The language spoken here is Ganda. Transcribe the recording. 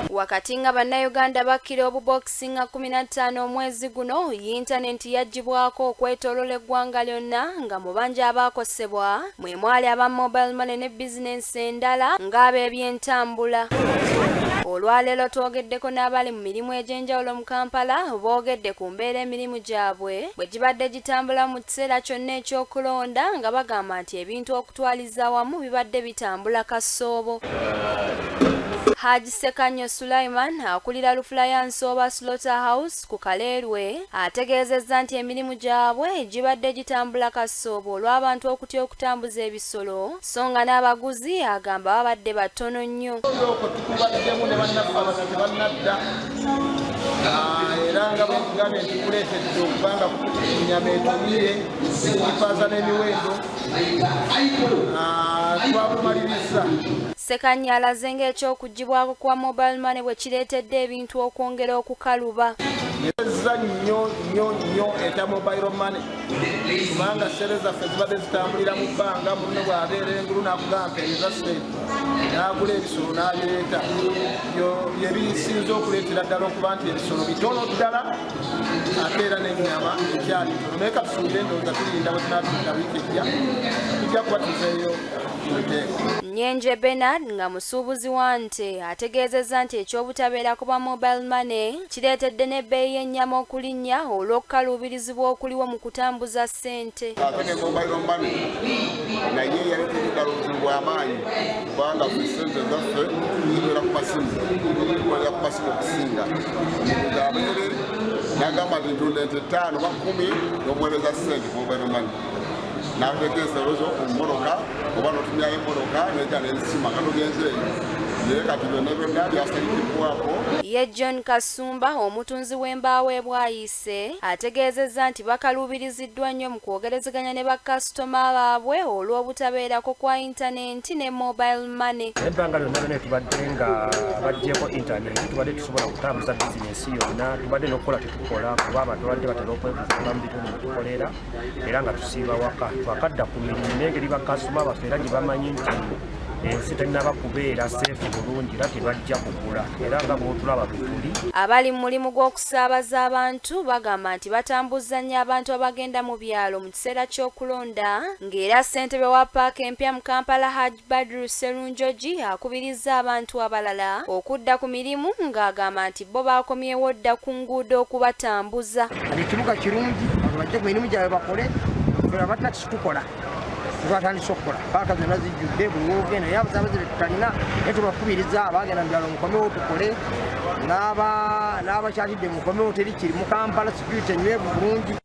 Wakati nga Bannayuganda bakkira obubokisi nga 15 omwezi guno, yintanenti yaggyibwako okwetooloola eggwanga lyonna, nga mu bangi abaakosebwa mwe mwali aba mobile money ne bizinensi endala ng'ab'ebyentambula. Olwaleero twogeddeko n'abali mu mirimu egy'enjawulo mu Kampala, boogedde ku mbeera emirimu gyabwe bwe gibadde gitambula mu kiseera kyonna ekyokulonda, nga bagamba nti ebintu okutwaliza awamu bibadde bitambula kasoobo. Haji Sekanyo Sulaiman, akulira Lufula ya Nsooba Slaughter House ku Kaleerwe, ategeezezza nti emirimu gyabwe gibadde gitambula kasoobo olw'abantu okutya okutambuza ebisolo, so nga n'abaguzi agamba babadde batono nnyo. Okwo tukubaddemu ne bannaffe abalala tebannadda. Era nga bwekugambye nti kuleetedde okubanga ennyama etumire ekifaaza n'emiwendo. Twabumaliriza. Sekanya alaze ng'ekyokuggyibwako kwa mobile money bwe kireetedde ebintu okwongera okukaluba. Eza nnyo nnyo nnyo ekya mobile money, kubanga sente zaffe zibadde zitambulira mu bbanga. Munne bw'abeera engulu n'akugamba mpeereza sente, n'agula ebisolo n'abireeta. Bye bisinze okuleetera ddala okuba nti ebisolo bitono ddala, ate era n'ennyama ekyali ntono. Naye katusuubire, ndowooza tulinda bwe tunaatuuka wiiki ejja, tujja kuba tuzeeyo mu nteeko. Nyenje Bernard, nga musuubuzi wa nte, ategeezezza nti ekyobutabeerako bwa mobile money kireetedde n'ebbeeyi y'ennyama okulinnya olw'okukaluubirizibwa okuliwo mu kutambuza ssente. Ate ne mobile money naye yaleetedde ddala obuzibu bw'amaanyi, kubanga ffe sente zaffe zibeera ku masimu, tukolera ku masimu okusinga. Omuntu abeere n'agamba nti ntunda ente ttaano ba 10, n'omuweereza sente ku mobile money, n'ateeka ensalo zo ku mmotoka oba n'otumyayo emmotoka nejja n'ezisima nga togenze eyo. Naye kati byonna byonna byasalikibwako. Ye John Kasumba, omutunzi w'embaawo e Bwayiise, ategeezezza nti bakaluubiriziddwa nnyo mu kwogerezeganya ne bakasitoma baabwe olw'obutabeerako kwa intanenti ne mobile money. Ebbanga lyonna lyonna tubadde nga baggyeko intaneti, tubadde tusobola kutambuza bizinensi yonna. Tubadde n'okukola tetukola, kuba abantu babadde batera okwekuzimba mu bitundu mwe tukolera, era nga tusiiba waka. Twakadda ku mirimu n'engeri bakasitoma baffe era gye bamanyi nti ensi tennaba kubeera safe bulungi, era tebajja kugula, era nga bw'otulaba bwe tuli. Abali mu mulimu gw'okusaabaza abantu bagamba nti batambuza nnyo abantu abagenda mu byalo mu kiseera ky'okulonda, ng'era ssentebe wa paaka empya mu Kampala, Haj Badru Serunjogi, akubirizza abantu abalala okudda ku mirimu, ng'agamba nti bo baakomyewo dda ku nguudo okubatambuza. Kati ekibuga kirungi, abantu bajje ku mirimu gyabwe bakole. Ffe abatakisi tukola, twatandise okukola, paaka zonna zijjudde buli wogenda, naye abasaabaze betutalina. Naye tubakubiriza abagenda mu byalo, mukomewo tukole, n'abakyatidde mukomewo, teri kiri mu Kampala, security enywevu bulungi.